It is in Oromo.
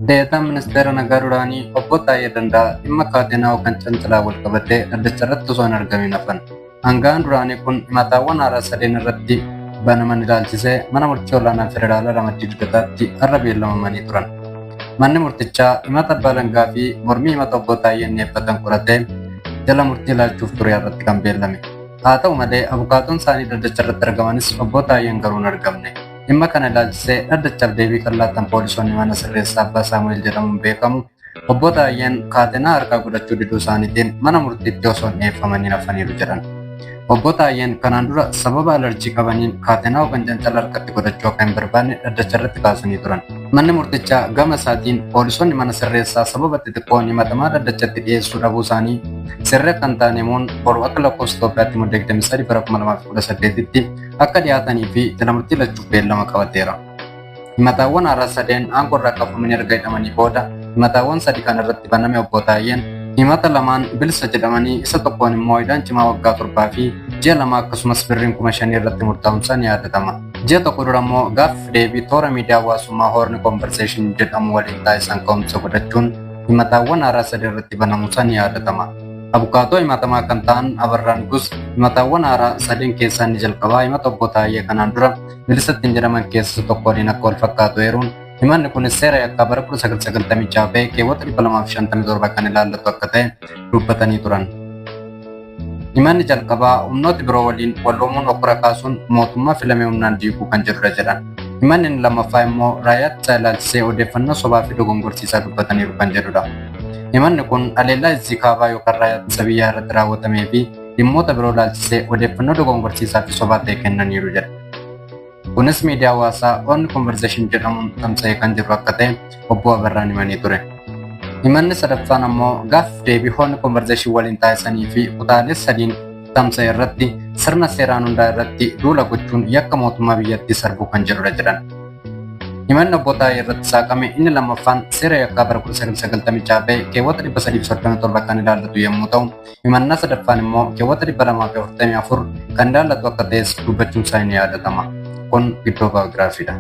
Deetaan Ministeera Nagaa duraanii Obbo Taayyee Danda'aa dhimma Kaateenaa yookaan Cancalaa walqabatee dhaddacha irratti osoo hin argamiin hafan. Aanga'aan duraanii kun himataawwan haaraa sadeen irratti banaman ilaalchisee mana murtii olaanaa federaalaa ramaddii Lidataatti har'a beellamamanii turan. Manni murtichaa himata abbaa alangaa fi mormii himata Obbo Taayyeen dhiyeeffatan qoratee jala murtii laachuuf ture irratti kan beellame. Haa ta'u malee abukaatoon isaanii dhaddacha irratti argamanis Obbo Taayyeen garuu hin argamne. Dhimma kana ilaalchisee dhaddachaaf deebii kan laatan poolisoonni mana sirreessaa Abbaa Saamu'eel jedhamuun beekamu Obbo Taayyeen kaatenaa harkaa godhachuu diduu isaaniitiin mana murtiitti osoo hin dhiyeeffamaniin hafaniiru jedhan. Obbo Taayyeen kanaan dura sababa alarjii qabaniin kaatenaa yookaan cancala harkatti godhachuu akka hin barbaanne dhaddacha irratti kaasanii turan. Manni murtichaa gama isaatiin poolisoonni mana sirreessaa sababa xixiqqoon himatamaa dhaddachatti dhiyeessuu dhabuu isaanii sirrii akka hin taane himuun boru akka lakkoofsa Itoophiyaatti Mudde 23 bara 2018tti akka dhiyaatanii fi jala murtii lachuuf beellama qabateera. Himataawwan haaraa sadeen aangoo irraa kaafamanii erga hidhamanii booda himataawwan sadi kan irratti baname Obbo Taayyeen himata lamaan bilisa jedhamanii isa tokkoon immoo hidhaan cimaa waggaa 7 fi ji'a 2 akkasumas birriin 5,000 irratti murtaa'uunsaa ni yaadatama. Ji'a tokko dura immoo gaaffiif deebii toora miidiyaa hawaasummaa Horn Conversation jedhamu waliin taasisan ka'umsa godhachuun himataawwan haaraa sadi irratti banamuunsaa ni yaadatama. Abukaatoo himatamaa kan ta'an Abarraa Nugus himataawwan haaraa sadeen keessaa inni jalqabaa himata Obbo Taayyee kanaan dura bilisa ittiin jedhaman keessa isa tokko waliin akka wal fakkaatu eeruun himanni kunis seera yakkaa bara 1996 ba'e keewwata 257 kan ilaallatu akka ta'e dubbatanii turan. Himanni jalqabaa humnooti biroo waliin waloomuun hokkora kaasuun mootummaa filame humnaan diiguu kan jedhudha jedhan. Himanni inni lammaffaa immoo raayyaa ittisaa ilaalchisee odeeffannoo sobaa fi dogongorsiisaa dubbataniiru kan jedhudha. Himanni kun haleellaa Izzii Kaabaa yookaan raayyaa ittisa biyyaa irratti raawwatamee fi dhimmoota biroo ilaalchisee odeeffannoo dogongorsiisaa fi sobaa ta'e kennaniiru jedha. Kunis miidiyaa hawaasaa Horn Conversation jedhamuun tamsa'ee kan jiru akka ta'e Obbo Abarraan himanii ture. Himanni sadaffaan ammoo gaaffiif deebii Horn Conversation waliin taasisanii fi kutaalee sadiin tamsa'e irratti sirna seeraan hundaa irratti duula gochuun yakka mootummaa biyyattii sarbuu kan jedhudha jedhan. Himanni Obbo Taayee irratti saaqame inni lammaffaan seera yakkaa bara 1996 ba'e keewwata 337 kan ilaallatu yommuu ta'u, himannaa sadaffaan immoo keewwata 244 kan ilaallatu akka ta'es dubbachuun isaa ni yaadatama. Kun Giddoo Baayogiraafiidha.